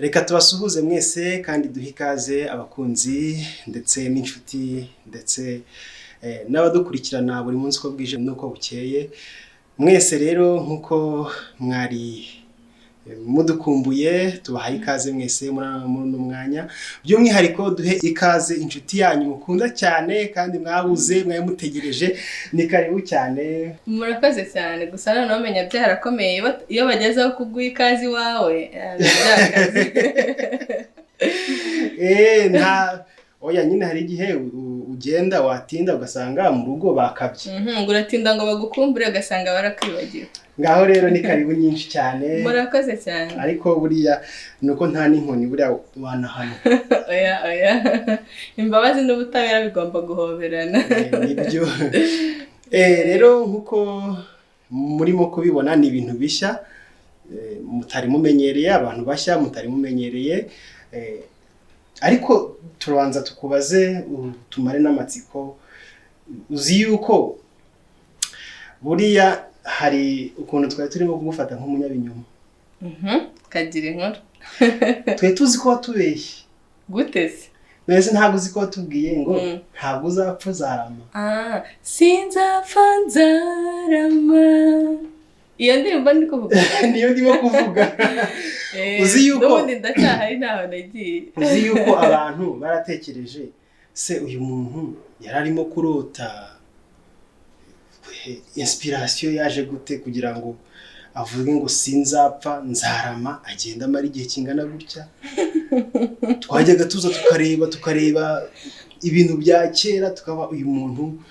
Reka tubasuhuze mwese kandi duhe ikaze abakunzi ndetse n'inshuti ndetse n'abadukurikirana buri munsi uko bwije n'uko bukeye. Mwese rero, nk'uko mwari mudukumbuye, tubahaye ikaze mwese muri uno mwanya. By'umwihariko duhe ikaze inshuti yanyu mukunda cyane kandi mwabuze, mwari mutegereje. Ni karibu cyane. Murakoze cyane. Gusa noneho menya byarakomeye iyo bagezeho kuguha ikaze iwawe, biba byakaze. Nta oya nyine, hari igihe ugenda watinda ugasanga mu rugo bakabye. Ngo uratinda ngo bagukumbure, ugasanga barakwibagiwe. Ngaho rero ni karibu nyinshi cyane. Murakoze cyane. Ariko buriya ni uko nta n'inkoni, buriya wanahana. Oya oya, imbabazi n'ubutabera bigomba guhoberana. Nibyo. Rero nk'uko murimo kubibona, ni ibintu bishya mutari mumenyereye, abantu bashya mutari mumenyereye. Ariko turabanza tukubaze, tumare n'amatsiko. Uzi yuko buriya hari ukuntu twari turimo kugufata nk'umunyabinyoma? Kagira inkuru. Twari tuzi ko watubeshye. Gute se? Mbese ntabwo uzi ko watubwiye ngo ntabwo uzapfa, uzarama? Ah, sinzapfa nzarama. Iyo ndirimbo ndi kuvuga? Niyo ndimo kuvuga. Uzi yuko- N'ubundi ndacyahari, ntaho nagiye. Uzi yuko abantu baratekereje se, uyu muntu yari arimo kurota, inspiration yaje gute kugira ngo avuge ngo sinzapfa nzarama, agenda amara igihe kingana gutya? Twajyaga tuza tukareba ibintu bya kera, tukaba uyu muntu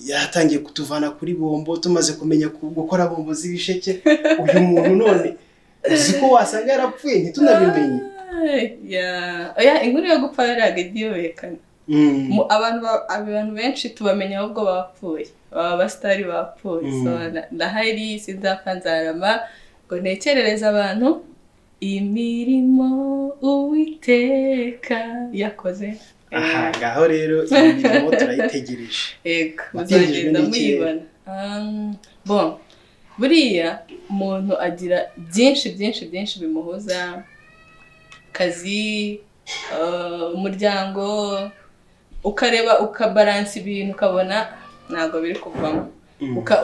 yatangiye kutuvana kuri bombo, tumaze kumenya gukora bombo z'ibisheke. Uyu muntu none uzi ko wasanga yarapfuye ntitunabimenye? Oya, inkuru yo gupfa ntabwo ijya iyobekana. Abantu benshi tubamenya ahubwo bapfuye, baba abasitari bapfuye. So ndahari, sinzapfa nzarama, ngo ntekerereze abantu imirimo Uwiteka yakoze. Aha ngaho rero iyi mirimo turayitegereje. Yego. Watingijwe Muzagenda n'iki? muyibona. Bon, buriya umuntu agira byinshi byinshi byinshi bimuhuza: akazi, umuryango, ukareba ukabaransa ibintu, ukabona ntabwo biri kuvamo.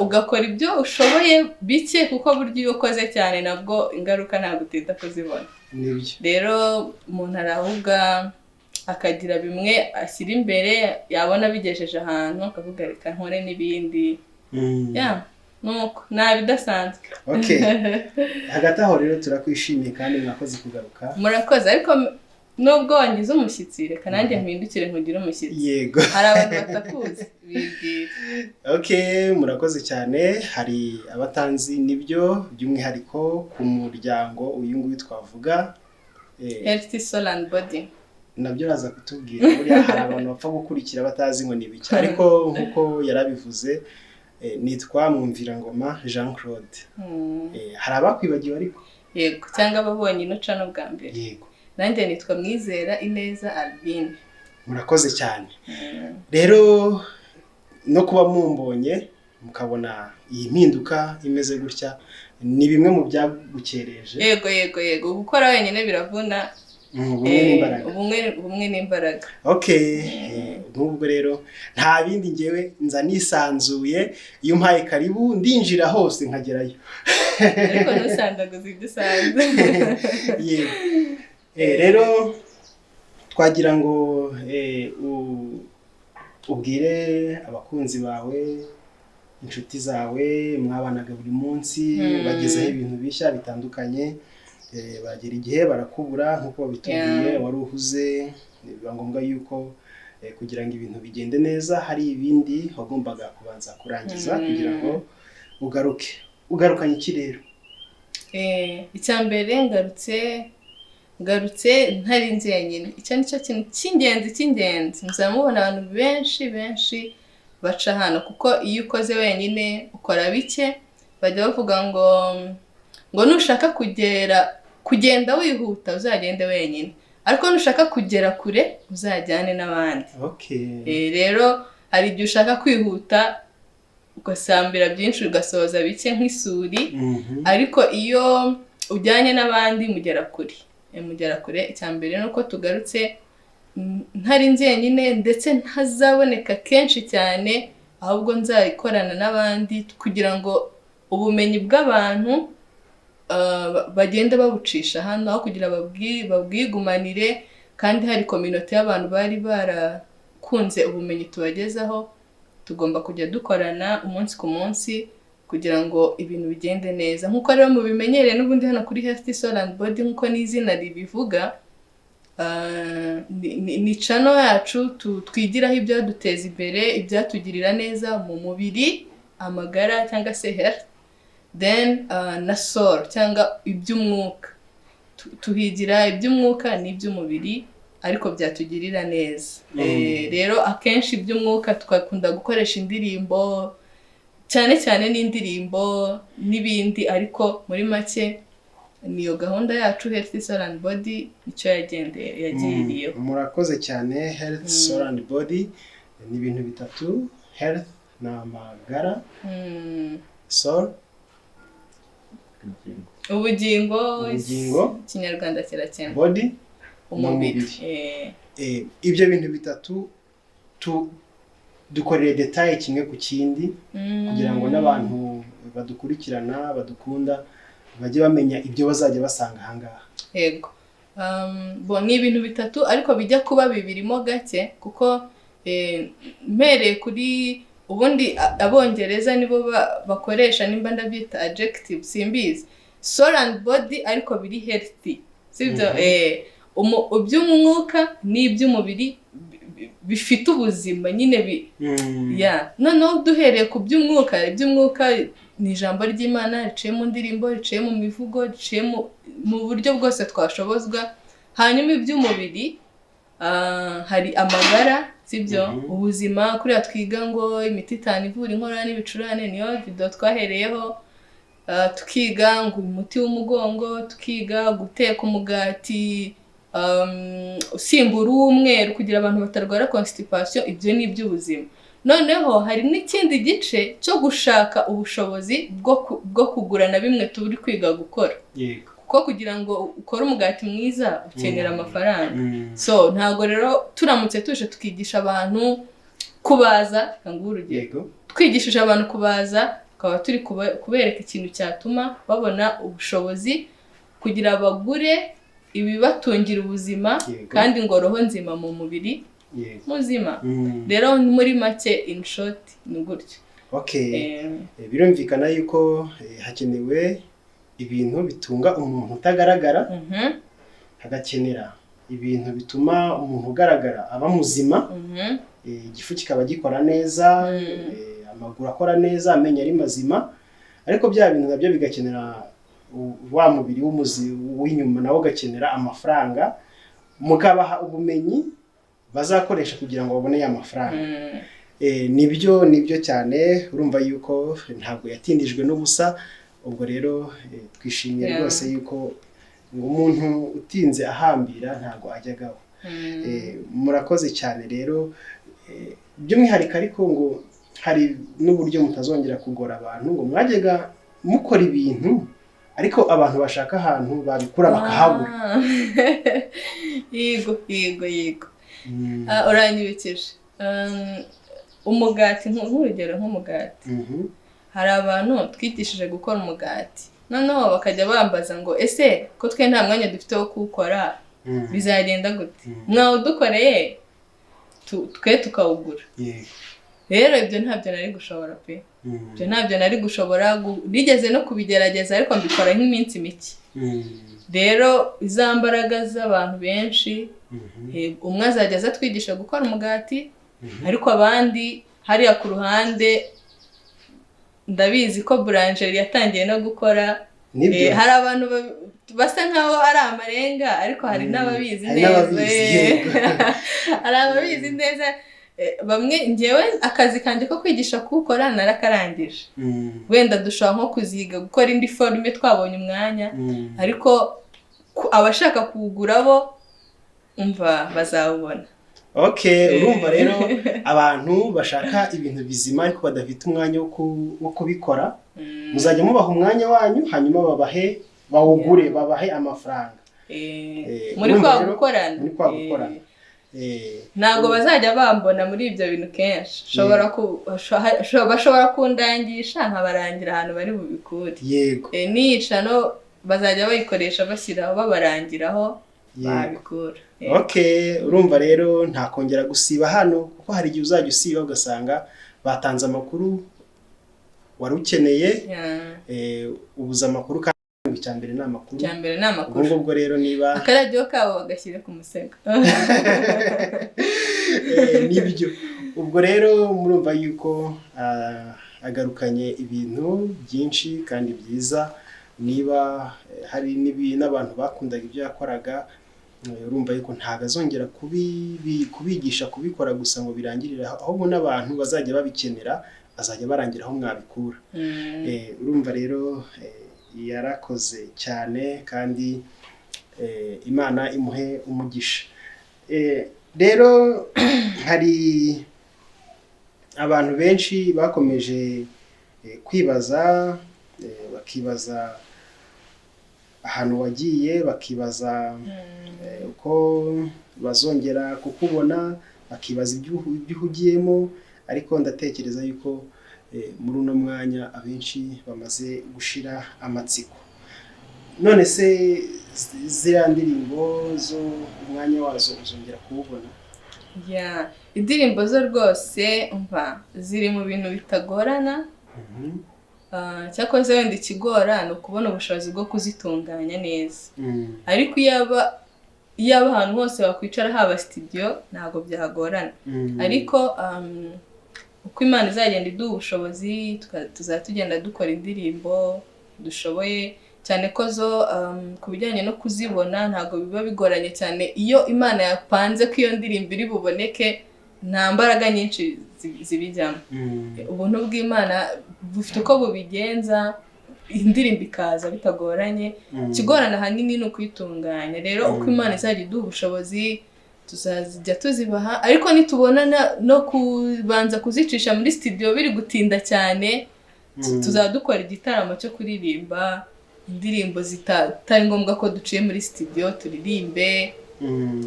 Ugakora ibyo ushoboye bike, kuko burya iyo ukoze cyane nabwo ingaruka ntabwo utinda kuzibona. Nibyo. Rero umuntu aravuga akagira bimwe ashyira imbere, yabona bigejeje ahantu akavuga reka nkore n'ibindi. Ya, nuko nta bidasanzwe. Okay, hagati aho rero turakwishimiye kandi mwakoze kugaruka. Murakoze. Ariko nubwo wangize umushyitsi, reka nanjye mpindukire nkugire umushyitsi. Yego. Hari abantu batakuzi, bibwira. Okay, murakoze cyane. Hari abatanzi nibyo, by'umwihariko ku muryango uyu nguyu twavuga Healthy Soul and Body. Nabyo uraza kutubwira. Buriya hari abantu bapfa gukurikira batazi ngo ni ibiki, ariko nk'uko yarabivuze, nitwa Mwumvirangoma Jean Claude. Hari abakwibagiwe ariko. Yego, cyangwa ababonye ino channel bwa mbere. Yego. Nanjye nitwa Mwizera Ineza Albine. Murakoze cyane. Rero no kuba mumbonye, mukabona iyi mpinduka imeze gutya, ni bimwe mu byagukereje. Yego, gukora wenyine biravuna. Ubumwe n'imbaraga. Ubumwe n'imbaraga. Okay, nk'ubwo rero nta bindi, ngewe nza nisanzuye. Iyo umpaye karibu ndinjira hose nkagerayo. Ariko ntusandaguze ibyo usanze. Yego. Rero twagira ngo ubwire abakunzi bawe, inshuti zawe mwabanaga buri munsi, bagezeho ibintu bishya bitandukanye, bagera igihe barakubura nk'uko babitubwiye. Wari uhuze, biba ngombwa yuko kugira ngo ibintu bigende neza hari ibindi wagombaga kubanza kurangiza kugira ngo ugaruke. Ugarukanye iki rero? Icya mbere, ngarutse ntari njyenyine. Icyo ni cyo kintu cy'ingenzi cy'ingenzi. Muzaba mubona abantu benshi benshi baca hano, kuko iyo ukoze wenyine ukora bike. Bajya bavuga ngo nushaka kugera kugenda wihuta uzagende wenyine, ariko nushaka kugera kure uzajyane n'abandi. Rero hari igihe ushaka kwihuta ugasambira byinshi, ugasohoza bike nk'isuri, ariko iyo ujyanye n'abandi mugera kure. Mugera kure. Icya mbere ni uko tugarutse ntari njyenyine, ndetse ntazaboneka kenshi cyane, ahubwo nzayikorana n'abandi kugira ngo ubumenyi bw'abantu bagende babucisha hano aho kugira babwigumanire, kandi hari communauté y'abantu bari barakunze ubumenyi tubagezaho. Tugomba kujya dukorana umunsi ku munsi kugira ngo ibintu bigende neza, nk'uko rero mubimenyereye n'ubundi hano kuri Healthy Soul and Body, nk'uko n'izina ribivuga. Ni channel yacu twigiraho ibyaduteza imbere, ibyatugirira neza mu mubiri, amagara cyangwa se health, then na soul cyangwa iby'umwuka. Tuhigira iby'umwuka n'iby'umubiri ariko byatugirira neza. Rero akenshi iby'umwuka twakunda gukoresha indirimbo cyane cyane, n'indirimbo n'ibindi, ariko muri make niyo gahunda yacu. Healthy Soul and Body nicyo yagendeye, yagiriyeho. Murakoze cyane. Health, Soul and Body ni ibintu bitatu. Health ni amagara, soul ubugingo. Ubugingo. Ikinyarwanda kirakena. Body umubiri. Umubiri. Ibyo bintu bitatu dukorere détail kimwe ku kindi kugira ngo n'abantu badukurikirana, badukunda, bajye bamenya ibyo bazajya basanga ahangaha. Yego. Bo ni ibintu bitatu ariko bijya kuba bibirimo gake, kuko mpereye kuri ubundi Abongereza nibo bakoresha, nimba ndabyita adjective simbizi, soul and body ariko biri healthy, sibyo? Iby'umwuka n'iby'umubiri bifite ubuzima nyine ya noneho duhereye ku by'umwuka, iby'umwuka ni ijambo ry'Imana riciye mu ndirimbo, riciye mu mivugo, riciye mu buryo bwose twashobozwa. Hanyuma iby'umubiri, hari amagara, sibyo? Ubuzima, kuriya twiga ngo imiti itanu ivura inkorora n'ibicurane, niyo video twahereyeho. Tukiga ngo umuti w'umugongo, tukiga guteka umugati usimbura uw'umweru kugira abantu batarwara constipation. Ibyo ni iby'ubuzima. Noneho hari n'ikindi gice cyo gushaka ubushobozi bwo kugura na bimwe turi kwiga gukora, kuko kugira ngo ukore umugati mwiza ukenera amafaranga. So ntabwo rero turamutse tuje tukigisha abantu kubaza, reka nguhe urugero, twigishije abantu kubaza, tukaba turi kubereka ikintu cyatuma babona ubushobozi kugira bagure ibibatungira ubuzima, kandi ngo roho nzima mu mubiri muzima. Rero muri make, in short, ni gutyo. Okay. Birumvikana yuko hakenewe ibintu bitunga umuntu utagaragara, hagakenera ibintu bituma umuntu ugaragara aba muzima, igifu kikaba gikora neza, amaguru akora neza, amenyo ari mazima, ariko bya bintu nabyo bigakenera wa mubiri w'inyuma, nawo ugakenera amafaranga, mukabaha ubumenyi bazakoresha kugira ngo babone ya mafaranga. Nibyo cyane. Urumva yuko ntabwo yatindijwe n'ubusa. Ubwo rero twishimiye rwose yuko ngo umuntu utinze ahambira ntabwo ajyagaho. Murakoze cyane rero. By'umwihariko ariko ngo hari n'uburyo mutazongera kugora abantu, ngo mwajyaga mukora ibintu ariko abantu bashaka ahantu babikura bakahabura. Ah. Yego. Uranyibukije umugati, nk'urugero nk'umugati. Hari abantu twigishije gukora umugati, noneho bakajya bambaza ngo: "Ese ko twe nta mwanya dufite wo kuwukora, bizagenda gute? Mwawudukoreye twe tukawugura?" Rero ibyo ntabyo nari gushobora pe. Ibyo ntabyo nari gushobora, nigeze no kubigerageza ariko mbikora nk'iminsi mike. Rero iza mbaraga z'abantu benshi, umwe azajya aza atwigisha gukora umugati, ariko abandi hariya ku ruhande ndabizi ko boulangerie yatangiye no gukora. Nibyo. Hari abantu basa nkaho ari amarenga, ariko hari n'ababizi Hari neza. n'ababizi, yego. Hari ababizi neza. Bamwe njyewe akazi kanjye ko kwigisha kuwukora narakarangije. Wenda dushobora nko kuziga gukora indi forme twabonye umwanya, ariko abashaka kuwugura bo umva bazawubona. Okay, urumva rero abantu bashaka ibintu bizima ariko badafite umwanya wo kubikora, muzajya mubaha umwanya wanyu, hanyuma babahe, bawugure, babahe amafaranga. Muri Urumva kwa rero, gukorana. Muri kwa gukorana. Ntabwo bazajya bambona muri ibyo bintu kenshi. Bashobora kundangisha nkabarangira ahantu bari bubikure. Niyica no bazajya bayikoresha bashyiraho, babarangiraho babikura. Okay, urumva rero nta kongera gusiba hano, kuko hari igihe uzajya usiba ugasanga batanze amakuru wari ukeneye, ubuze amakuru, kandi icya mbere ni amakuru. Icya mbere ni Ubwo amakuru. ngubwo rero niba Akaradiyo kabo bagashyira ku musego. Nibyo. Ubwo rero murumva yuko agarukanye ibintu byinshi kandi byiza. Niba hari n'abantu bakundaga ibyo yakoraga, urumva yuko ntabwo azongera kubigisha kubikora gusa ngo birangirire aho, ahubwo n'abantu bazajya babikenera azajya barangira aho mwabikura. Urumva rero yarakoze cyane kandi Imana imuhe umugisha. Rero hari abantu benshi bakomeje kwibaza, bakibaza ahantu wagiye, bakibaza uko bazongera kukubona, bakibaza ibyo uhugiyemo, ariko ndatekereza yuko muri uno mwanya abenshi bamaze gushira amatsiko. None se ziriya ndirimbo zo umwanya wazo uzongera kuwubona? Yeah. Indirimbo zo rwose, umva, ziri mu bintu bitagorana. Cyakoze wenda ikigora ni ukubona ubushobozi bwo kuzitunganya neza, ariko iyaba ahantu hose wakwicara haba studio ntabwo byagorana. Ariko uko Imana izagenda iduha ubushobozi, tuzajya tugenda dukora indirimbo dushoboye, cyane ko zo ku bijyanye no kuzibona ntabwo biba bigoranye cyane. Iyo Imana yapanze ko iyo ndirimbo iri buboneke, nta mbaraga nyinshi zibijyamo. Ubuntu bw'Imana bufite uko bubigenza, indirimbo ikaza bitagoranye. Ikigorana ahanini ni ukuyitunganya. Rero uko Imana izajya iduha ubushobozi tuzajya tuzibaha, ariko nitubona no kubanza kuzicisha muri studio biri gutinda cyane, tuzajya dukora igitaramo cyo kuririmba indirimbo zitari ngombwa ko duciye muri studio, turirimbe.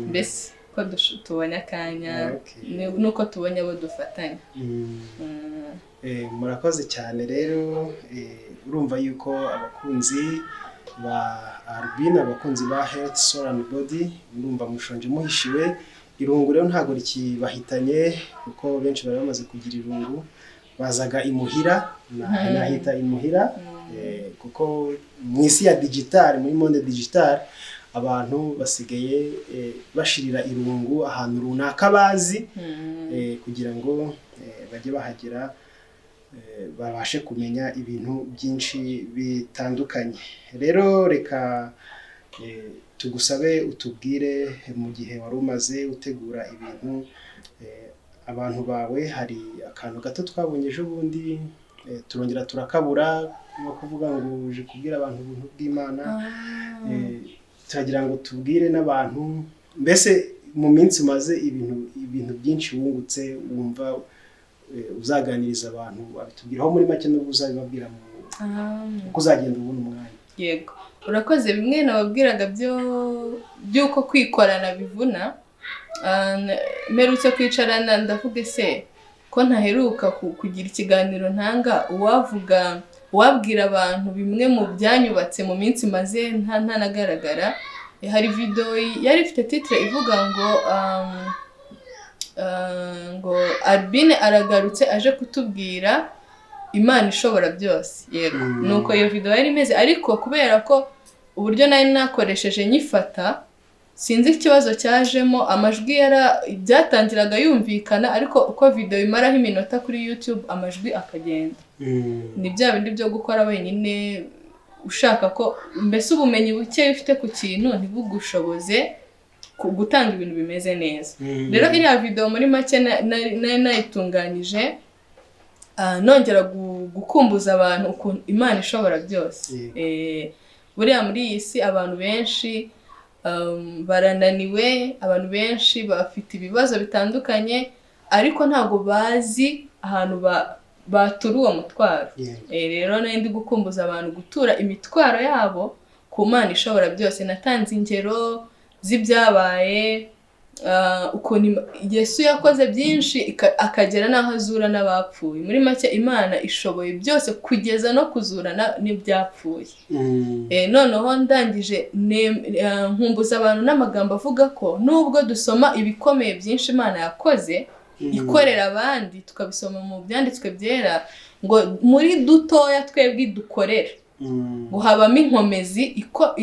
Mbese ko tubonye akanya, nuko tubonye abo dufatanya. Murakoze cyane rero. Urumva yuko abakunzi ba Albine, abakunzi ba Health Soul and Body, murumva mushonje muhishiwe. Irungu rero ntabwo rikibahitanye, kuko benshi bari bamaze kugira irungu bazaga imuhira, nahita imuhira, kuko mu isi ya digital, muri monde digital, abantu basigaye bashirira irungu ahantu runaka bazi, kugira ngo bajye bahagera, babashe kumenya ibintu byinshi bitandukanye. Rero reka tugusabe utubwire, mu gihe wari umaze utegura ibintu, abantu bawe, hari akantu gato twabonye ejo bundi, turongera turakabura, nko kuvuga ngo uje kubwira abantu ubuntu bw'Imana. Turagira ngo tubwire n'abantu mbese mu minsi umaze ibintu byinshi wungutse, wumva uzaganiriza abantu, wabitubwiraho muri make n'ubwo uzabibabwira mu uko uzagenda ubona umwanya. Yego, urakoze. Bimwe nababwiraga byo by'uko kwikorana bivuna. Mperutse kwicarana ndavuga: ese ko ntaheruka kugira ikiganiro ntanga, uwavuga, uwabwira abantu bimwe mu byanyubatse mu minsi maze ntanagaragara? Hari video yari ifite titre ivuga ngo ngo Albine aragarutse aje kutubwira Imana ishobora byose. Yego. Nuko iyo video yari imeze, ariko kubera ko uburyo nari nakoresheje nyifata, sinzi ikibazo cyajemo, amajwi yara byatangiraga yumvikana, ariko uko video imaraho iminota kuri YouTube amajwi akagenda. Ni bya bindi byo gukora wenyine, ushaka ko mbese ubumenyi buke ufite ku kintu ntibugushoboze gutanga ibintu bimeze neza. Rero iriya video muri make nari nayitunganyije, nongera gukumbuza abantu ukuntu Imana ishobora byose. Buriya muri iyi si abantu benshi barananiwe, abantu benshi bafite ibibazo bitandukanye, ariko ntabwo bazi ahantu batura uwo mutwaro. Rero nari ndi gukumbuza abantu gutura imitwaro yabo. ku Mana ishobora byose. Natanze ingero z'ibyabaye, ukuntu Yesu yakoze byinshi, akagera n'aho azura n'abapfuye. Muri make, Imana ishoboye byose, kugeza no kuzura n'ibyapfuye. Noneho ndangije nkumbuza abantu n'amagambo avuga ko nubwo dusoma ibikomeye byinshi Imana yakoze ikorera abandi, tukabisoma mu byanditswe byera, ngo muri dutoya twebwe dukorera ngo habamo inkomezi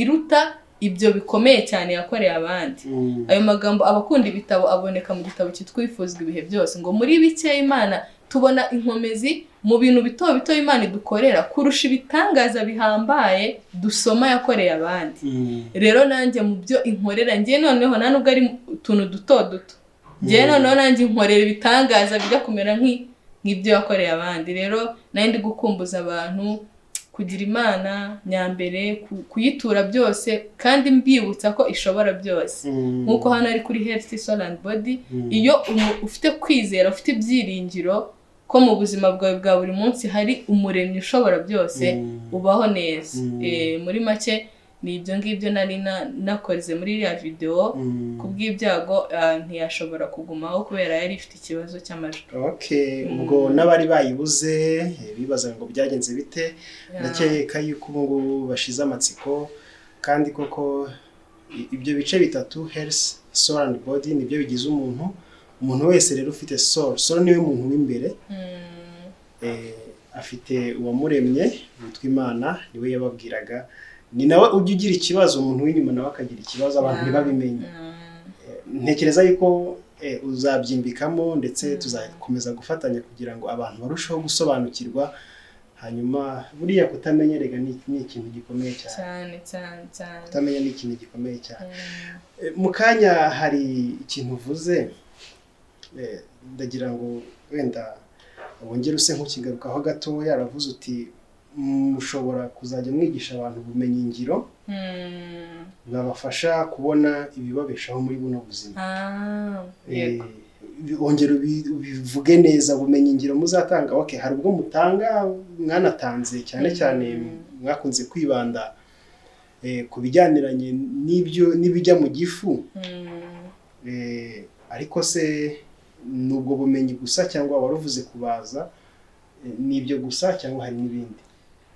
iruta ibyo bikomeye cyane yakoreye abandi. Ayo magambo, abakunda ibitabo, aboneka mu gitabo cyitwa Ibifuzwa Ibihe Byose, ngo muri bike Imana tubona inkomezi mu bintu bito bito Imana idukorera kurusha ibitangaza bihambaye dusoma yakoreye abandi. Rero nanjye mu byo inkorera njye, noneho nta nubwo ari utuntu duto duto, njye noneho nanjye inkorera ibitangaza bijya kumera nk'ibyo yakoreye abandi. Rero nari ndi gukumbuza abantu kugira Imana nyambere, kuyitura byose, kandi mbibutsa ko ishobora byose, nk'uko hano ari kuri Health, Soul and Body. Iyo ufite kwizera, ufite ibyiringiro ko mu buzima bwawe bwa buri munsi hari Umuremyi ushobora byose, ubaho neza. Muri make ni ibyo ngibyo nari nakoze muri iriya videwo. Ku bw'ibyago, ntiyashobora kugumaho kubera yari ifite ikibazo cy'amajwi. Okay, ubwo n'abari bayibuze, bibaza ngo byagenze bite, ndakeka yuko ubu ngubu bashize amatsiko. Kandi koko ibyo bice bitatu, health, soul and body, nibyo bigize umuntu. Umuntu wese rero ufite soul, soul niwe muntu w'imbere, afite uwamuremye witwa Imana, niwe yababwiraga, ni nawe ujya ugira ikibazo, umuntu w'inyuma nawe akagira ikibazo, abantu ntibabimenye. Ntekereza yuko uzabyimbikamo, ndetse tuzakomeza gufatanya kugira ngo abantu barusheho gusobanukirwa. Hanyuma buriya kutamenya rega ni ikintu gikomeye cyane. Cyane cyane cyane. Kutamenya ni ikintu gikomeye cyane. Mu kanya hari ikintu uvuze, ndagira ngo wenda wongere use nk'ukigarukaho gatoya. Aravuze uti mushobora kuzajya mwigisha abantu ubumenyingiro bwabafasha kubona ibibabeshaho muri buno buzima. Yego. Ongera ubivuge neza, ubumenyingiro muzatanga. Okay, hari ubwo mutanga, mwanatanze cyane cyane, mwakunze kwibanda ku bijyaniranye n'ibyo n'ibijya mu gifu. Ariko se ni ubwo bumenyi gusa, cyangwa waruvuze kubaza, ni ibyo gusa cyangwa hari n'ibindi?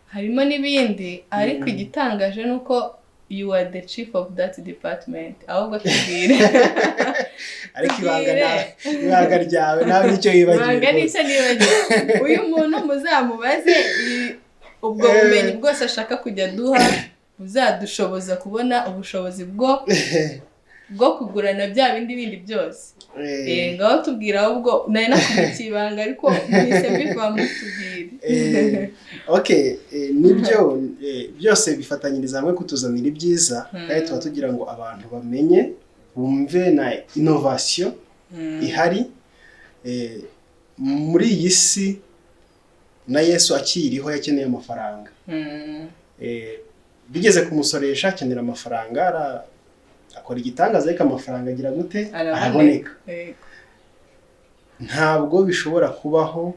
Harimo n'ibindi, ariko igitangaje ni uko you are the chief of that department. Ahubwo tubwire. Ariko ibanga Tubwire. Ibanga ryawe nawe nicyo wibagiwe Ibanga rwose. Nicyo nibagiwe. Uyu muntu muzamubaze ubwo bumenyi bwose ashaka kujya duha buzadushoboza kubona ubushobozi bwo kugurana bya bindi bindi byose. Ngaho tubwira. Ahubwo nari nakubikiye ibanga, ariko mpise mbivamo. Tubwire. Okay, nibyo, byose bifatanyiriza hamwe kutuzanira ibyiza, kandi tuba tugira ngo abantu bamenye, bumve na innovation ihari muri iyi si. Na Yesu akiriho yakeneye amafaranga. Bigeze kumusoresha akenera amafaranga, akora igitangaza, ariko amafaranga agira gute? Araboneka. Ntabwo bishobora kubaho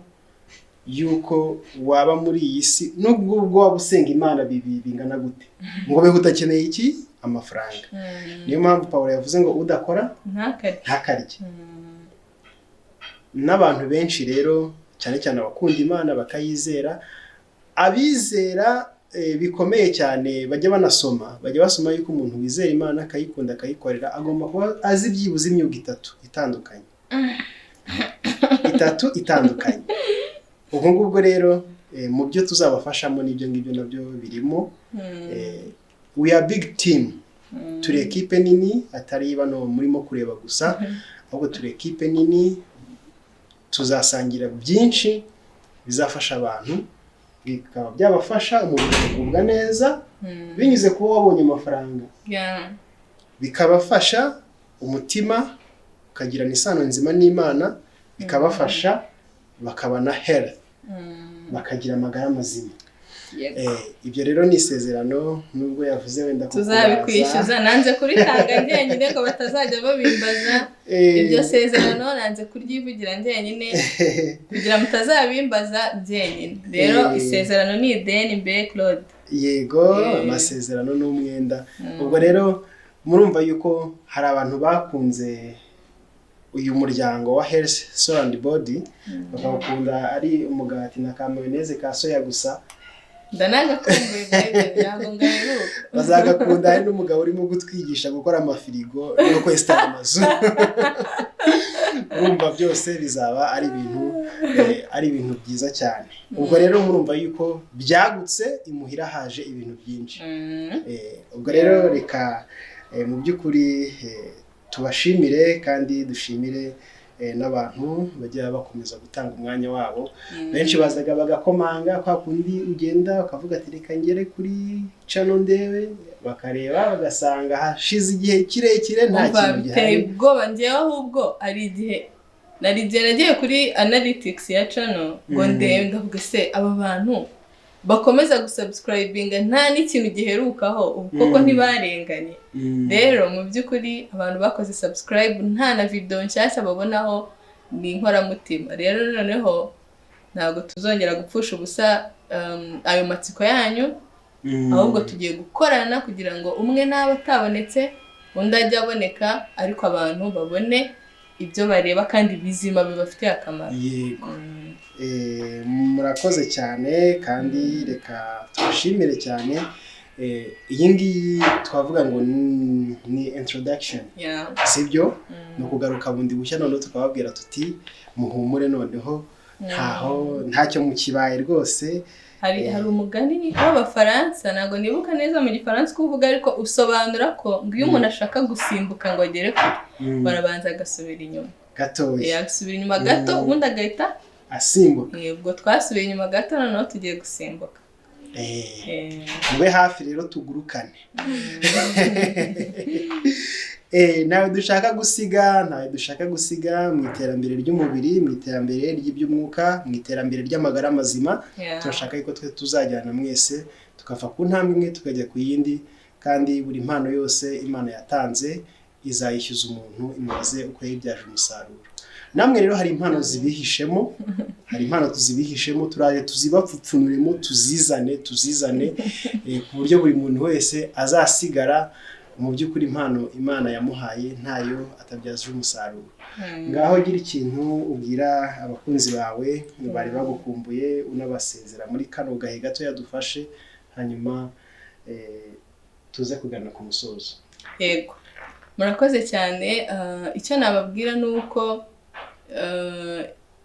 yuko waba muri iyi si, nubwo ubwo waba usenga Imana bibi bingana gute, ngo beho udakeneye iki? Amafaranga. Niyo mpamvu Pawulo yavuze ngo udakora ntakarye. Ntakarye. N'abantu benshi rero, cyane cyane abakunda Imana bakayizera, abizera bikomeye cyane, bajya banasoma, bajya basoma yuko umuntu wizera Imana, akayikunda, akayikorera, agomba kuba azi byibuze imyuga itatu itandukanye, itatu itandukanye. Ubwo ngubwo rero, mu byo tuzabafashamo n'ibyo ngibyo nabyo birimo. We are big team, turi ekipe nini, atari bano murimo kureba gusa, ahubwo turi ekipe nini. Tuzasangira byinshi bizafasha abantu, bikaba byabafasha umubiri kugubwa neza binyuze kuba wabonye amafaranga, bikabafasha umutima ukagirana isano nzima n'Imana, bikabafasha bakaba na health, bakagira amagara mazima. Ibyo rero ni isezerano, nubwo yavuze wenda ko Tuzabikwishyuza. Nanze kuritanga njyenyine ngo batazajya babimbaza. Iryo sezerano nanze kuryivugira njyenyine kugira mutazabimbaza njyenyine. Rero isezerano ni ideni mbe, Claude. Yego. Amasezerano n'umwenda. Ubwo rero murumva yuko hari abantu bakunze uyu muryango wa Health Soul and Body, bakawukunda ari umugati na ka mayonnaise ka soya gusa. Ndanagakumbuye baby, ntabwo ngaheruka. Bazagakunda hari n'umugabo urimo kutwigisha gukora amafirigo no kwesitara amazu. Urumva byose bizaba ari ibintu byiza cyane. Ubwo rero murumva yuko byagutse, imuhira haje ibintu byinshi. Ubwo rero reka mu by'ukuri tubashimire kandi dushimire n'abantu bajya bakomeza gutanga umwanya wabo. Benshi bazaga bagakomanga, kwa kundi ugenda ukavuga ati: "Reka ngere kuri channel ndebe," bakareba bagasanga hashize igihe kirekire nta Umva, kintu biteye gihari. ubwoba. Njyewe ahubwo hari igihe nari igihe nagiye kuri analytics ya channel ngo ndebe, ndavuga: "Se aba bantu bakomeza gusubscribinga nta n'ikintu giherukaho, ubu koko ntibarenganye?" Rero mu by'ukuri abantu bakoze subscribe nta na video nshyashya babonaho ni inkoramutima. Rero noneho ntabwo tuzongera gupfusha ubusa ayo matsiko yanyu, ahubwo tugiye gukorana kugira ngo umwe naba atabonetse undi ajye aboneka, ariko abantu babone ibyo bareba kandi bizima bibafitiye akamaro. Yego. Murakoze cyane kandi reka tubashimire cyane. Iyi ngiyi twavuga ngo ni introduction, sibyo? Ni ukugaruka bundi bushya, noneho tukababwira tuti: "Muhumure, noneho ntaho ntacyo mukibaye rwose." Hari umugani w'Abafaransa, ntabwo nibuka neza mu Gifaransa uko uvuga, ariko usobanura ko ngo iyo umuntu ashaka gusimbuka ngo agere kure, barabanza agasubira inyuma. Gatoya. Agasubira inyuma gato, ubundi agahita asimbuka. Ubwo twasubiye inyuma gato, noneho tugiye gusimbuka. Mube hafi rero tugurukane. Ntawe dushaka gusiga mu iterambere ry'umubiri, mu iterambere ry'iby'umwuka, mu iterambere ry'amagara mazima. Turashaka yuko twe tuzajyana mwese, tukava ku ntambwe imwe tukajya ku yindi, kandi buri mpano yose Imana yatanze izayishyuza umuntu, imubaze uko yayibyaje umusaruro. Namwe rero hari impano zibihishemo, hari impano tuzibihishemo, turaje tuzibapfupfunuremo, tuzizane ku buryo buri muntu wese azasigara mu by'ukuri impano Imana yamuhaye ntayo atabyaza umusaruro. Ngaho gira ikintu ubwira abakunzi bawe bari bagukumbuye, unabasezera muri kano gahe gato yadufashe, hanyuma tuze kugana ku musozo. Yego, murakoze cyane. Icyo nababwira ni uko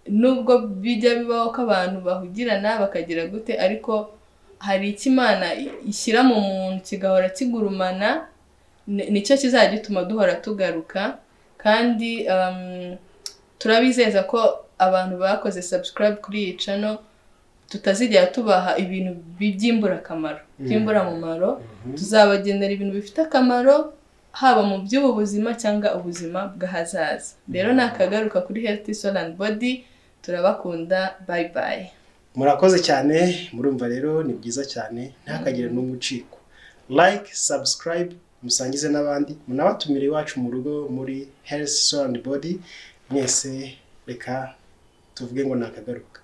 nubwo bijya bibaho ko abantu bahugirana bakagira gute, ariko hari icyo Imana ishyira mu muntu kigahora kigurumana, nicyo kizajya gituma duhora tugaruka. Kandi turabizeza ko abantu bakoze subscribe kuri iyi channel tutazigera tubaha ibintu by'imburakamaro, by'imburamumaro. Tuzabagenera ibintu bifite akamaro, haba mu by'ubu buzima cyangwa ubuzima bw'ahazaza. Rero nakagaruka kuri Healthy Soul and Body. Turabakunda, bye bye. Murakoze cyane. Murumva rero ni byiza cyane, ntihakagire n'umwe ucikwa. Like, subscribe, musangize n'abandi, munabatumire iwacu mu rugo muri Health Soul and Body. Mwese reka tuvuge ngo nakagaruka.